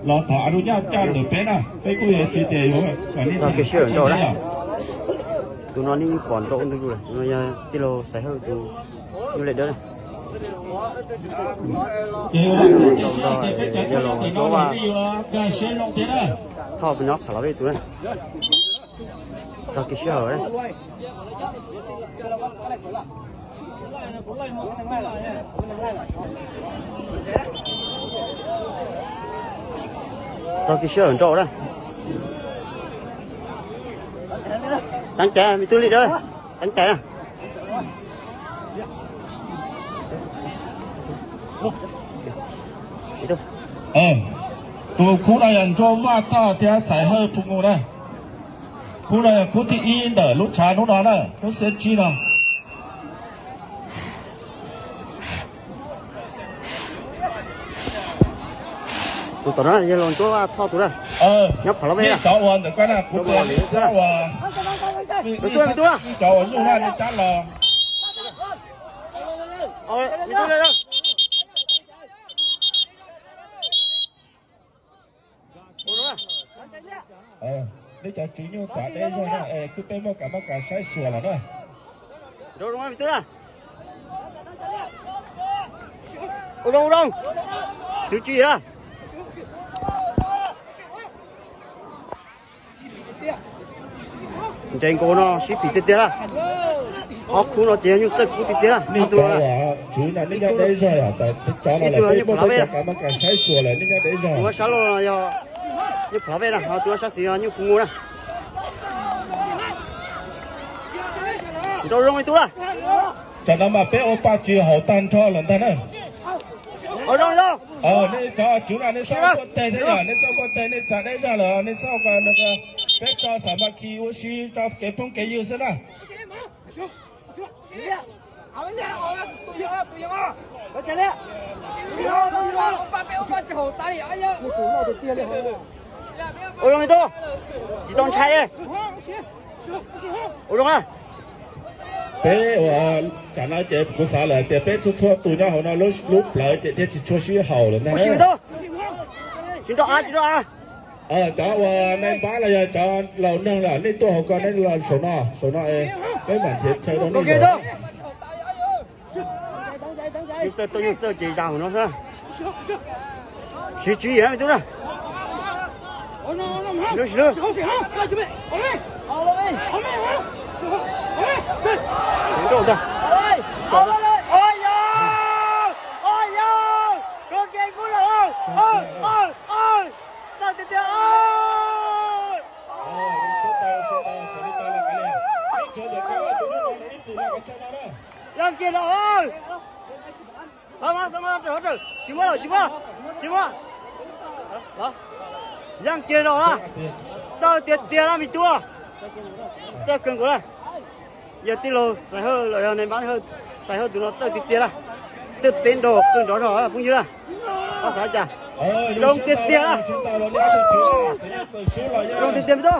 Los thov a lub nyaj caj ntawm peb na, peb kuj yuav tsis tias yuav kom nej txog kev sij hawm nrau na. Tus no nej pom nrau ntws, tus no yog tij laug Xaiv Hawj tus nyuj lej dawb na. Yog los Ntsuab Vaj Thoj peb nyob Phav Las Vej tus na. Txog kev sij hawm na. Txog kev sij hawm nrau na. Teeb caiv me tub li dawb, teeb caiv na. Tus khub no yog Ntsuab Vaj Thoj thiab Xaiv Hawj Phu Nus na. Khub no yog khub thib ib ntawm lub tshav hnub no na, lub xiab tsib no. Tus tom no yog los Ntsuab Vaj Thoj tus na. Nyob Phav Las Vej na. Cov uas ntawm koj na, kuv tus ua li tus, tus ua li tus, cov uas nyuj na, nej cab los. Nej cov tswv nyuj txav deb zog na, es twb peb muaj kam maj kam saib xyuas lawm na. Ua zoo, ua zoo. Xwv tsis na. Ntses nkaus no sib phim tiag tiag na. Ob khub no ces yog nyuj txawj kub tiag tiag na. Nej cov uas tswv no nej nyob deb zog, cov no lawm peb muaj cov kam maj kam saib xyuas lawm, nej nyob deb zog. Tus sab laug no yog nyuj Phav Las Vej na, ho tus sab xis no nyuj Phu Nus na. Nrau zoo li tub na. Tsam no mas peb ua paj tsis haum tag nrho lawm ntag na. Nej cov tswv na nej txhob npuaj teg thiab yom, nej txhob npuaj teg, nej txav deb zog lawm, nej txhob, peb tso xam mas khi ua si tso kev phooj kev ywg xwb na. Ua zoo li tub, tsis tau ntshai li. Ua zoo na. Peb ua, tsam no ces kuv xav lawm tias peb txhua txhua tus nyob hauv no lub plawv ces thiaj tsis tshua sib haum lawm ntag. Tsis nrau av, tsis nrau av. Cov uas nai npab los yog cov laus neeg lawm nej tuaj hauv ko, nej los saum no, saum no peb mam nrhiav chaw rau nej. Nyuj txawj tuaj nyuj txawj ces zas hauv no xwb. Siv tswv yim me tub na. Yeej kiag no. Tsis muab lawm, tsis muab, tsis muab. Yeej kiag no na. Txawj tiag tiag na me tub. Txawj kawg nkaus na. Yog tij laug Xaiv Hawj los yog nai npab Xaiv Hawj tus no txawj tiag tiag na. Twb teb nrog qw nrov zog phooj ywg na. Koj xav cas? Zoo tiag tiag na. Zoo tiag tiag me tub.